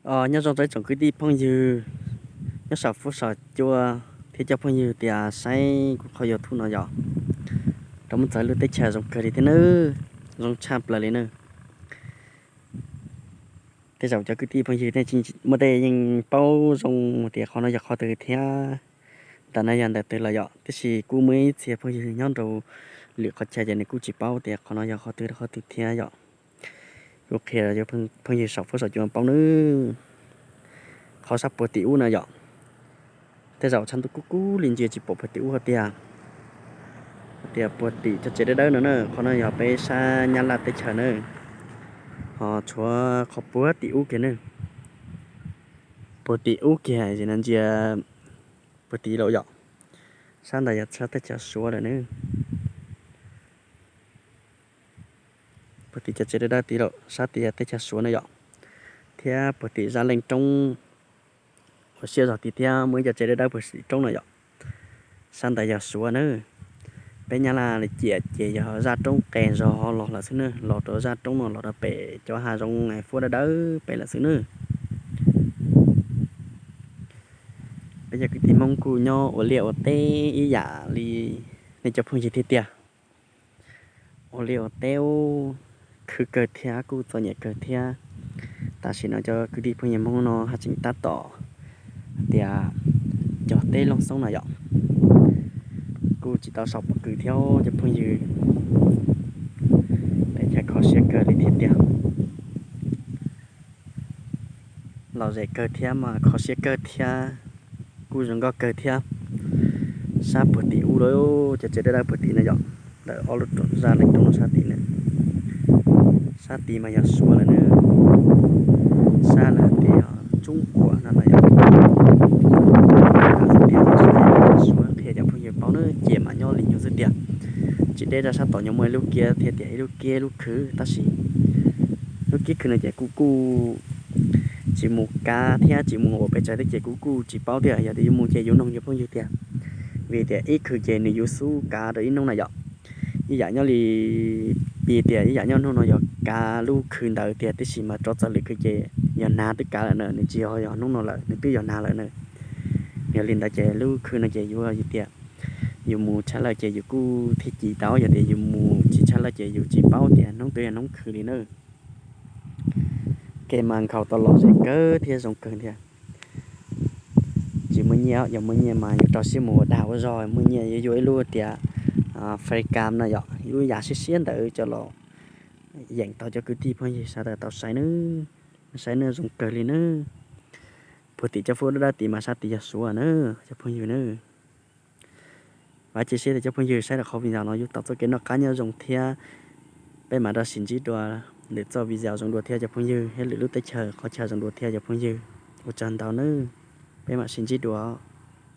Nyob zoo tsoom kwv tij phooj ywg nyob saum fuab saum cua thiab cov phooj ywg tias saib kuv qhov YouTube no yom, rau muab txawv lub teb chaws zoo kawg li thiab nawb, zoo tshaj plaws li nawb. Tej zaum cov kwv tij phooj ywg muaj tej yeej paub zoo tias qhov no yog qhov twg thiab. Ntawm no yog ntawm twg los yom, tiam sis kuj muaj ib txhia phooj ywg nyob rau lwm qhov chaw ces nws kuj tsis paub tias qhov no yog qhov twg rau qhov twg thiab yom. Kuv qhia rau phooj ywg saum fuab saum cua paub nawb. Qhov sab puag tim ub no yom, tej zaum tshav ntuj kub kub li ntsia tsis pom puag tim ub hais tias, hais tias puag tim cov tsev dawb dawb no na, qhov no yog peb sab Nyab Laj teb chaws na. Ho tshuav qhov puag tim ub kiag na, puag tim ub kiag es no ntsia puag tim lawm yom, sab ntawd yog sab teb chaws Suav lawm na. Puag tim cov tsev dawb dawb tid lawm sab tid yog teb chaws Suav na yom, thiab puag tim zaj leej roob uas siab zog tid thiab muaj ib co tsev dawb dawb puag tim roob no yom, sab ntawd yog Suav na. Peb Nyab Laj li ciam ces yog zaj roob qes zog los lawm xwb na, los rau zaj roob no los rau pem cov hav zoov fuab dawb dawb pem lawm xwb na. Peb cov kwv tij Hmoob kuj nyob ua liaj ua teb ib yam li nej cov phooj ywg tiag tiag. Ua liaj ua teb khwv kawg thiab kuj txom nyem kawg thiab. Tam sim no cov kwv tij phooj ywg Hmoob no haj tseem tab tom hais tias cog teb looj xoob no yom, kuj tsis tau sau pob kws thiab cov phooj ywg. Teb chaws kho siab kawg li thiab tiag. Lom zem kawg thiab mas kho siab kawg thiab, kuj zoo nkauj kawg thiab. Sab puag tim ub lawm, cov tsev dawb dawb puag tim no yom, ntawm ob lub zaj leej roob no sab tid na. Sab tid mas yog Suav lawm na, sab lawm tias Tsoob Kuam no na yom. Suav qhia cov phooj ywg paub na ces mas nyob li nyuag xwb tiag. Tsis deb zaj sab tod nyuag muaj ib lub kiab thiab tias ib lub kiab ib lub khwv tab sis lub kiab khwv no ces kuv kuj tsis mus kav thiab tsis mus ua pes tsawg thiab ces kuv kuj tsis paub tias yog tias yuav mus ces yuav noog cov phooj ywg tiag. Vim tias ib khwv ces nws yuav xub kav rau ib hnub na yom. Ib yam nyob li pib tias ib yam nyob hnub no yog kav lub khwv ntawd tiag tiam sis mas rov txog lwm khwv ces yog nag twb kav lawm na, nws tsis yog yog hnub no lawm, nws twb yog nag lawm na. Yog li ntawd ces lub khwv no ces yuav tias yus mus tshaj lawj ces yus kuj thiaj ci tau, yog tias yus mus tsis tshaj lawj ces yus tsis paub tias hnub twg yog hnub khwv li na. Kev mas nkhaus tau lom zem kawg thiab zoo kawg thiab. Tsis muaj nyiaj, yog muaj nyiaj mas yuav rau siab mus ua dag ua zog, muaj nyiaj yuav yuav ib lub tias Fecam no yom, ib lub yam siab siab ntawd coj los yeem tau cov kwv tij phooj ywg sawv daws tau saib nawb. Saib nawb, zoo kawg li nawb. Puag tim cov fuab dawb dawb tid mas sab tid yog Suav na, cov phooj ywg nawb. Vam cia siab tias cov phooj ywg saib rau qhov video no yuav tau txoj kev noj qab nyob zoo thiab peb mam rov sib ntsib dua lwm txoj video zoo dua thiab cov phooj ywg, thiab lwm lub teb chaws qhov chaw zoo dua thiab cov phooj ywg. Ua tsaug ntau nawb, peb mam sib ntsib dua.